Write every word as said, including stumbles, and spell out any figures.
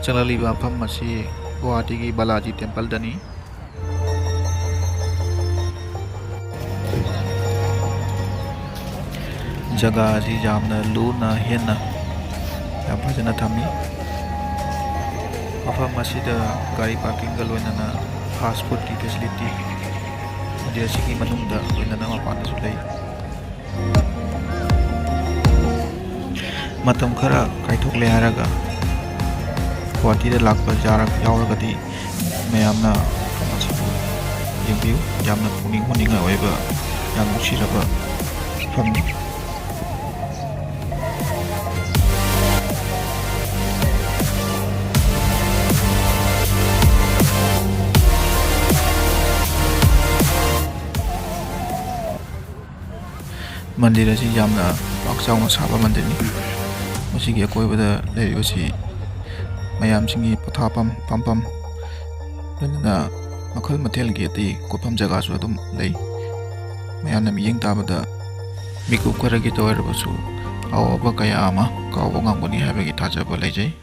ꯆꯪꯂꯛꯂꯤꯕ ꯃꯐꯝ ꯑꯁꯤ ꯒꯨꯋꯥꯍꯥꯇꯤꯒꯤ ꯕꯥꯂꯥꯖꯤ ꯇꯦꯝꯄꯜꯗꯅꯤ꯫ ꯖꯒꯥ ꯑꯁꯤ ꯌꯥꯝꯅ ꯂꯨꯅ ꯍꯦꯟꯅ ꯌꯥꯝ ꯐꯖꯅ ꯊꯝꯃꯤ꯫ ꯃꯐꯝ ꯑꯁꯤꯗ ꯒꯥꯔꯤ ꯄꯥꯔꯀꯤꯡꯒ ꯂꯣꯏꯅꯅ ꯐꯥꯁ ꯐꯨꯗꯀꯤ ꯐꯦꯁꯤꯂꯤꯇꯤ, ꯃꯟꯗꯤꯔ ꯑꯁꯤꯒꯤ ꯃꯅꯨꯡꯗ ꯂꯣꯏꯅꯅ ꯃꯄꯥꯟꯗꯁꯨ ꯂꯩ꯫ ꯃꯇꯝ ꯈꯔ ꯀꯥꯏꯊꯣꯛꯂꯦ ꯍꯥꯏꯔꯒ ꯒꯨꯋꯥꯍꯥꯇꯤꯗ ꯂꯥꯛꯄ ꯌꯥꯔ-, ꯌꯥꯎꯔꯒꯗꯤ ꯃꯌꯥꯝꯅ ꯃꯐꯝ ꯑꯁꯤꯕꯨ ꯌꯦꯡꯕꯤꯌꯨ꯫ ꯌꯥꯝꯅ ꯄꯨꯛꯅꯤꯡ ꯍꯨꯅꯤꯡꯉꯥꯏ ꯑꯣꯏꯕ, ꯌꯥꯝ ꯅꯨꯡꯁꯤꯔꯕ ꯃꯐꯝꯅꯤ꯫ ꯃꯟꯗꯤꯔ ꯑꯁꯤ ꯌꯥꯝꯅ ꯄꯥꯛ ꯆꯥꯎꯅ ꯁꯥꯕ ꯃꯟꯗꯤꯔꯅꯤ꯫ ꯃꯁꯤꯒꯤ ꯑꯀꯣꯏꯕꯗ ꯂꯩꯔꯤꯕꯁꯤ ꯃꯌꯥꯝꯁꯤꯡꯒꯤ ꯄꯣꯊꯥꯐꯝ, ꯐꯝꯐꯝ, ꯂꯣꯏꯅꯅ ꯃꯈꯜ ꯃꯊꯦꯜꯒꯤ ꯑꯇꯩ ꯀꯣꯏꯐꯝ ꯖꯒꯥꯁꯨ ꯑꯗꯨꯝ ꯂꯩ꯫ ꯃꯌꯥꯝꯅ ꯃꯤꯠꯌꯦꯡ ꯇꯥꯕꯗ ꯃꯤꯀꯨꯞ ꯈꯔꯒꯤꯇ ꯑꯣꯏꯔꯕꯁꯨ ꯑꯋꯥꯕ ꯀꯌꯥ ꯑꯃ ꯀꯥꯎꯕ ꯉꯝꯒꯅꯤ ꯍꯥꯏꯕꯒꯤ ꯊꯥꯖꯕ ꯂꯩꯖꯩ꯫